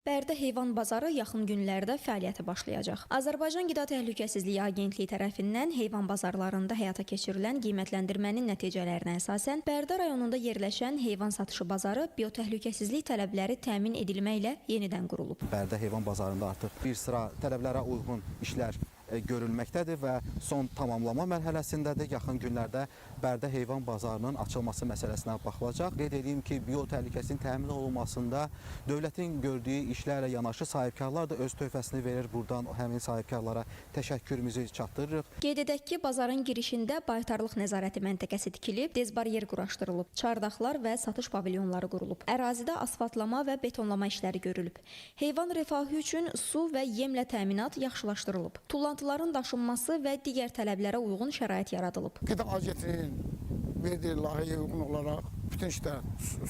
Bərdə heyvan bazarı yaxın günlərdə fəaliyyətə başlayacaq. Azərbaycan Qida Təhlükəsizliyi Agentliyi tərəfindən heyvan bazarlarında həyata keçirilən qiymətləndirmənin nəticələrinə əsasən Bərdə rayonunda yerləşən heyvan satışı bazarı biotəhlükəsizlik tələbləri təmin edilməklə yenidən qurulub. Bərdə heyvan bazarında artıq bir sıra tələblərə uyğun işlər görülməkdədir və son tamamlama mərhələsindədir. Yaxın günlərdə Bərdə heyvan bazarının açılması məsələsinə baxılacaq. Qeyd edeyim ki, biotəhlükəsizliyin təmin olunmasında dövlətin gördüyü işlərlə yanaşı sahibkarlar da öz töhfəsini verir. Buradan həmin sahibkarlara təşəkkürümüzü çatdırırıq. Qeyd edək ki, bazarın girişində baytarlıq nəzarəti məntəqəsi tikilib, dezbaryer quraşdırılıb, çardaqlar və satış pavilyonları qurulub. Ərazidə asfaltlama və betonlama işləri görülüb. Heyvan rifahı üçün su və yemlə təminat yaxşılaşdırılıb. Tullantıların daşınması və digər tələblərə uyğun şərait yaradılıb. Qida Agentliyinin verdiyi layihəyə uyğun olaraq bütün işlər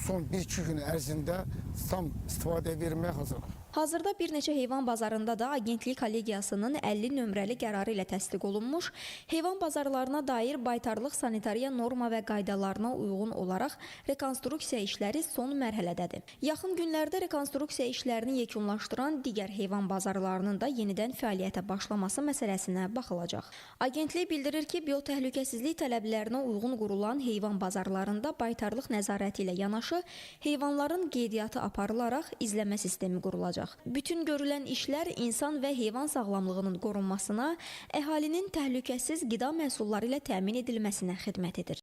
son 1-2 gün ərzində tam istifadəyə verməyə hazırıq. Hazırda bir neçə heyvan bazarında da agentlik kollegiyasının 50 nömrəli qərarı ilə təsdiq olunmuş heyvan bazarlarına dair baytarlıq sanitariya norma və qaydalarına uyğun olaraq rekonstruksiya işləri son mərhələdədir. Yaxın günlərdə rekonstruksiya işlərini yekunlaşdıran digər heyvan bazarlarının da yenidən fəaliyyətə başlaması məsələsinə baxılacaq. Agentlik bildirir ki, biotəhlükəsizlik tələblərinə uyğun qurulan heyvan bazarlarında baytarlıq nəzarəti ilə yanaşı heyvanların qeydiyyatı aparılaraq izləmə sistemi qurulacaq. Bütün görülən işlər insan və heyvan sağlamlığının qorunmasına, əhalinin təhlükəsiz qida məhsulları ilə təmin edilməsinə xidmət edir.